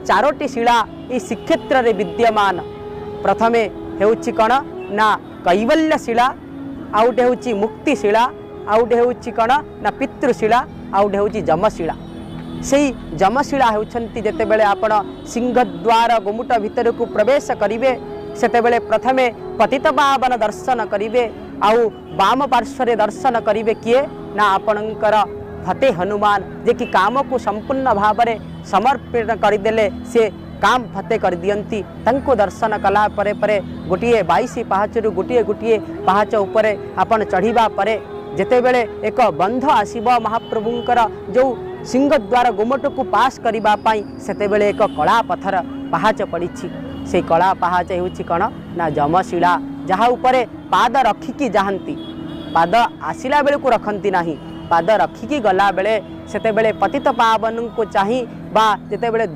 ଚାରୋଟି ଶିଳା ଏଇ ଶ୍ରୀକ୍ଷେତ୍ରରେ ବିଦ୍ୟମାନ। ପ୍ରଥମେ ହେଉଛି କ'ଣ ନା କୈବଲ୍ୟ ଶିଳା, ଆଉ ଗୋଟେ ହେଉଛି ମୁକ୍ତି ଶିଳା, ଆଉ ଗୋଟେ ହେଉଛି କ'ଣ ନା ପିତୃଶିଳା, ଆଉ ଗୋଟେ ହେଉଛି ଯମଶିଳା। ସେଇ ଯମଶିଳା ହେଉଛନ୍ତି, ଯେତେବେଳେ ଆପଣ ସିଂହଦ୍ୱାର ଗୁମୁଟ ଭିତରକୁ ପ୍ରବେଶ କରିବେ, ସେତେବେଳେ ପ୍ରଥମେ ପତିତ ପାବନ ଦର୍ଶନ କରିବେ, ଆଉ ବାମ ପାର୍ଶ୍ୱରେ ଦର୍ଶନ କରିବେ କିଏ ନା ଆପଣଙ୍କର ଫତେ ହନୁମାନ, ଯେ କି କାମକୁ ସମ୍ପୂର୍ଣ୍ଣ ଭାବରେ ସମର୍ପଣ କରିଦେଲେ, ସେ କାମ ଫତେ କରିଦିଅନ୍ତି। ତାଙ୍କୁ ଦର୍ଶନ କଲା ପରେ ପରେ ଗୋଟିଏ 22 ପାହାଚରୁ ଗୋଟିଏ ଗୋଟିଏ ପାହାଚ ଉପରେ ଆପଣ ଚଢ଼ିବା ପରେ ଯେତେବେଳେ ଏକ ବନ୍ଧ ଆସିବ ମହାପ୍ରଭୁଙ୍କର ଯେଉଁ ସିଂହଦ୍ୱାର ଗୁମଟକୁ ପାସ୍ କରିବା ପାଇଁ, ସେତେବେଳେ ଏକ କଳା ପଥର ପାହାଚ ପଡ଼ିଛି। ସେଇ କଳା ପାହାଚ ହେଉଛି କ'ଣ ନା ଯମଶିଳା, ଯାହା ଉପରେ ପାଦ ରଖିକି ଯାଆନ୍ତି। ପାଦ ଆସିଲା ବେଳକୁ ରଖନ୍ତି ନାହିଁ, ପାଦ ରଖିକି ଗଲାବେଳେ ସେତେବେଳେ ପତିତ ପାବନଙ୍କୁ ଚାହିଁ ବା ଯେତେବେଳେ